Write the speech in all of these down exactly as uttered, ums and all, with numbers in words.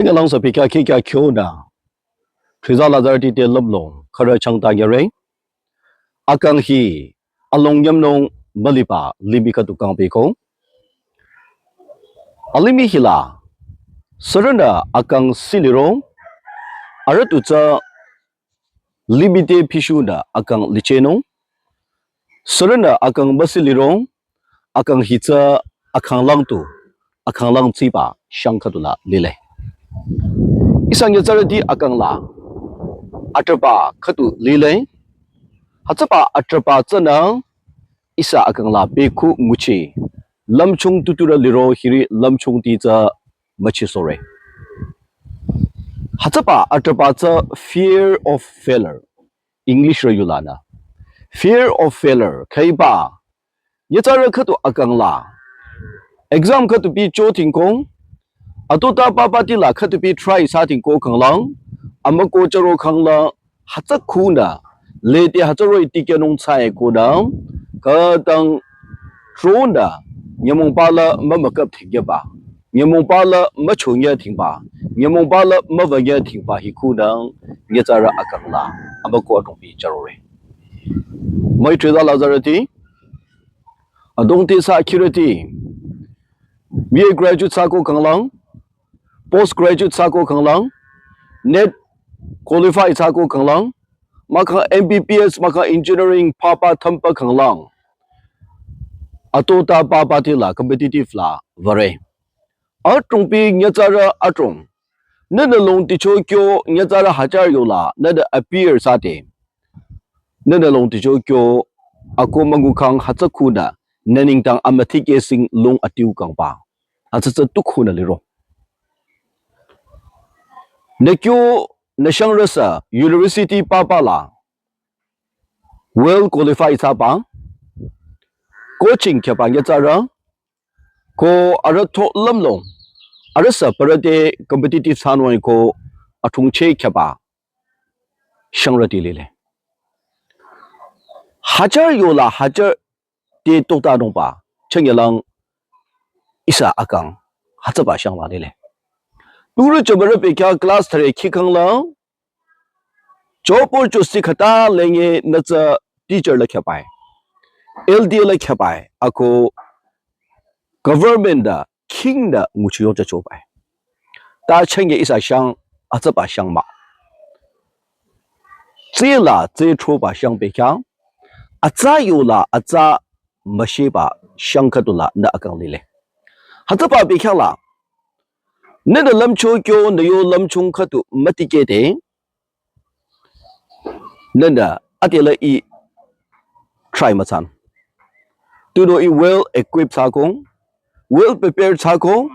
Nge langsa pika kika kyona. Khriza lazarti te lümlong khara changta nyare. Akang hi along yamnung maliba limih khüdu kangpeko. Alimih hila sürünü akang siliro arüh tu tsü limih te pishunü akang lichenung. Sürünü akang müsiliro akang hi tsü akhanglang tu akhanglang tsiba shang khüdu la lile. Ihsa nyitsarüti akang la atraba khüdu lile. Hütsüba atraba tsünü ihsa akang la bekhu nguchi lümchung tuturü liro hiri lümchungti tsü müchisore. Hütsüba atraba tsü fear of failure. English rü yulanü. Fear of failure. Khüiba nyitsarü khüdu akang la exam khüdu pi cho tingkong. Atota papati la khüdu pi try sa tingko khanglang. Amüko charo khangla hütsü khunü lete hütsü roi tikehnung tsai khunü khütang tronü nyümong pala mümükap thingkeba. Nyümong pala müchonye thingba. Nyümong pala müvanye thingba hi khunü nyitsarü akang la amüko atongpi charore. Mai Khriza lazarüti adongti sa khirüti B A graduate sako khanglang, post graduate sako khanglang, NET qualify sako khanglang, mahkhang M B B S, mahkhang engineering papa thümpa khanglang. Atota papati la competitive la vare. Atongpi nyitsarü atong. Nünü long ticho kyo nyitsarü hajar yola nünü appear sate. Nünü long ticho kyo ako müngu khang hütsü khunü nü ningtang amüthike sing long atiu kangba. Hütsü tsü tu khunü liro. Nü kyo nü shangrüsa university papa la well qualified saba. Coaching kyaba nyitsarü ko arüh to lümlong. Arüh sa parade competitive sanwai ko atongche kyaba shangrüti lile. Hajar yola hajar te tokta nungba chengyelang ihsa akang hütsüba shangla lile. Turu chübürü pekya class thre khikhangla. Chopor chosi khata lenge nü tsü teacher la kyabai. L D A la kyabai. Ako government da king da nguchi yo chachobai. Ta chengye ihsa shang atsaba shang ma. Tse la tse choba shang pekya. Atsa yola atsa müsheba shang khüdu la nü akang lile. Hütsüba pekya la. Nünü lümcho kyo nü yo lümchung khüdu mütikehde. Nünü atela i try mütsan. Tunüo i well equipped thsako, well prepared thsako,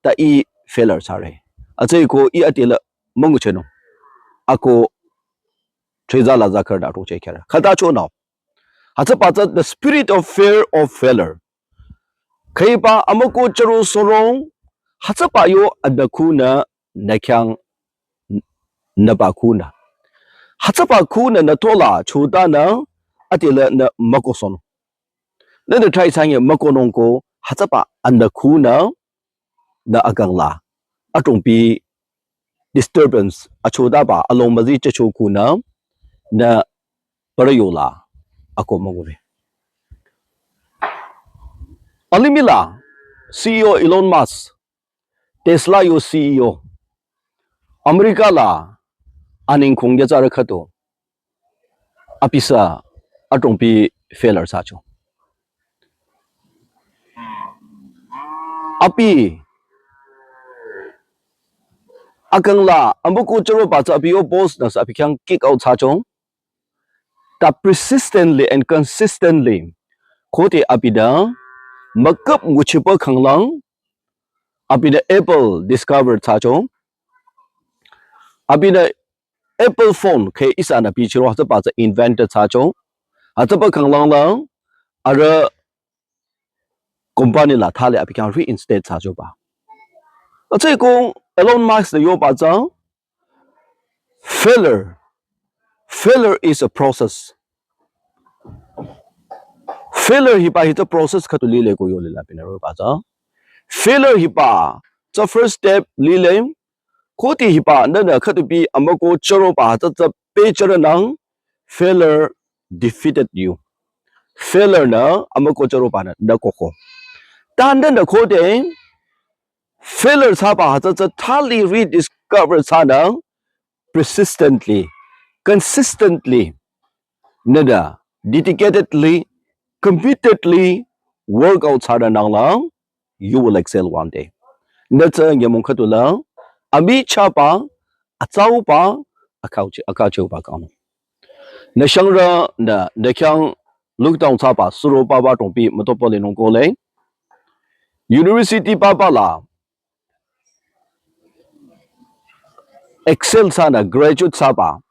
ta i failure thsare. Atsüko i atela münguchenung. Ako thriza la zakar da roche kera. Khata chonao. Hütsüba tsü the spirit of fear of failure. Khüiba amüko charo sorong, hütsüba yo adakhunü nü khyang nü ba khunü. Hütsüba khunü nü tola chodanü atela nü müko son. Nünü try thsanye müko nungko hütsüba adakhunü nü akang la. Atongpi disturbance achodaba along müzi chacho khunü nü parayola ako mangure. Alimih la C E O Elon Musk, Tesla yo C E O, America la aning khong ya tsara khüdu. Abi sa atongpi failure thsacho. Abi akang la amüko charo ba tsü abi yo boss nü sa abi khyang kick out thsacho. Ta persistently and consistently khode abi da mükap nguchiba khanglang abi da Apple discover thsacho. Abi da Apple phone khe ihsanü bichiro hütsüba tsü invented thsacho. Hütsüba khanglang la arüh company la thale abi khyang reinstate thsachoba. Atsüko Elon Musk nü yoba tsü failure. Failure is a process. Failure hiba hi tsü process khüdu lile ko yolila binü roba tsü. Failure hiba tsü first step lile. Khode hiba nünü khüdupi amüko chüroba hütsü tsü pehjüronang, failure defeated you. Failure-nü amüko chüroba nü nü kohko. Ta nünü khode failure thsaba hütsü tsü thali rediscover thsanü persistently, consistently, nünü dedicatedly, committedly work out thsaronangla, you will excel one day. Nü tsü nyümong khüdula amichahba, atsauba, akhachi, akhachiuba kangnung. Nü shangrü nü, nü khyang look down thsaba, suro papa tongpi mütopa linung kohle. University papa la excel thsanü graduate thsaba,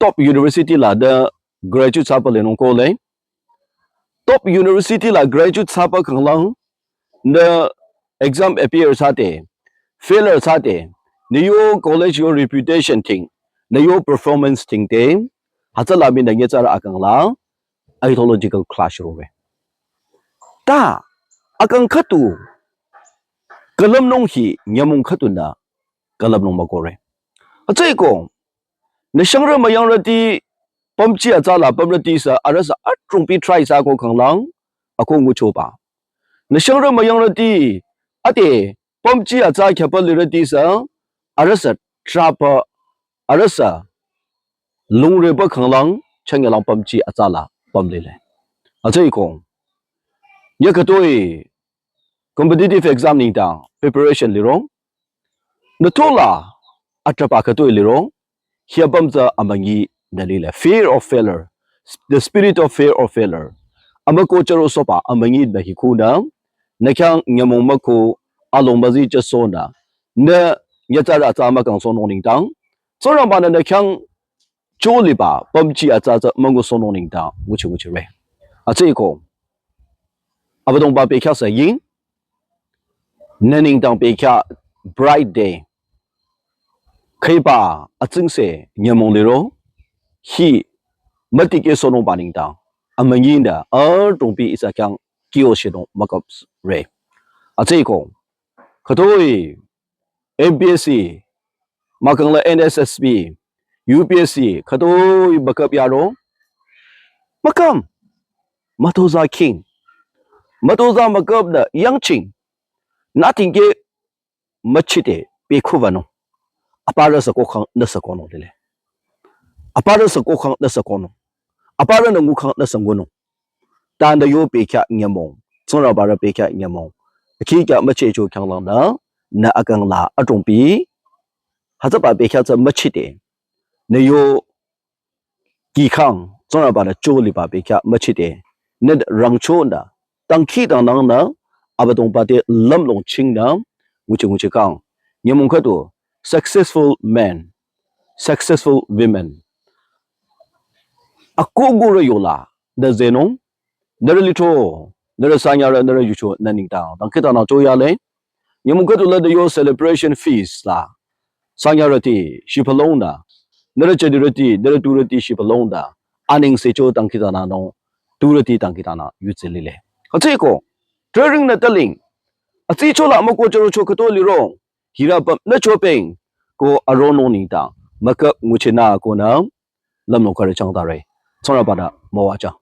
top university la de graduate thsaba linung kohle. Top university la graduate thsaba khanglang, nü exam appear thsade, failure thsade, nü yo college yo reputation ting, nü yo performance ting te, hütsüla mii nü nyitsarü akang la ideological clash rore. Ta, akang khüdu külümnung hi nyümong khüdunü külümnung mükohre. Hütsüeko, nü shangrü müyangrüti pümji atsa la pümrüti sü arüh sü adrongpi try thsako khanglang, ako nguchoba. Nü shangrü müyangrüti ade pümji atsa khyapa lirüti sü arüh sü trapa, arüh sü lungreba khanglang changyalang pümji atsa la pümlile. Hütsüeko, ya khütoi competitive exam nengdang preparation liro, nü tola atrapa khütoi liro, hia püm tsü amünyi nü lile. Fear of failure, the spirit of fear of failure. Amüko chürosohba amünyi nü hikhunü, nü khyang nyümong müko along müzi chüsohnü, nü nyitsarü atsa mükangsohnung nengdang, Tsingrangba-nü nü khyang cho liba pümji atsa tsü müngusohnung nengdang nguchi nguchire. Hütsüeko, Abüdongba bekhyah sü ying, nü nengdang bekhyah bright day. Khüiba atsingse nyümong liro, hi mütikehsohnungba nengdang, amünyinü adrongpi ihsa khyang kyo shinung mükapre. Hütsüeko, khütoi M P S C, mahkhang la N S S B, U P S C, khütoi mükap yaro, mükam, mütozah king, mütozah mükap nü yangching, nü tingke müchide bekhubanung. Aparü sü kokhang nü sü konung lile. Aparü sü kokhang nü sü konung. Aparünü ngukhang nü sü ngunung. Ta nü yo bekhyah nyümong, Tsingrangba rü bekhyah nyümong, akhi khyah müchehcho khyanglangnü, nü akang la adrongpi, hütsüba bekhyah tsü müchide, nü yo kihkhang, Tsingrangba-nü cho liba bekhyah müchide, nü rangchonü, dangkhidangnangnü, Abüdongba te lümlong chingnü, nguchi nguchi kang, nyümong khüdu, successful men, successful women, akohgurü yola, nü zehnung, nührü lithro, nührü sanyarü, nührü yucho, nü nengdang, dangkhidangnang cho yale. Nyümong khüdu la de yo celebration feast la, sanyarüti shibülungnü, nührü jünirüti, nührü turüti shibülungnü, anengse cho dangkhidangnangnung, turüti dangkhidangnang yutse lile. Hütsüeko, trüring nü taling, atsicho la müko chürocho khütoi liro, hirü püm nü chopeng, ko aronung nengdang, mükap nguchinü konü, lümlong khürü changtare. Tsingrangba-nü müwajüng.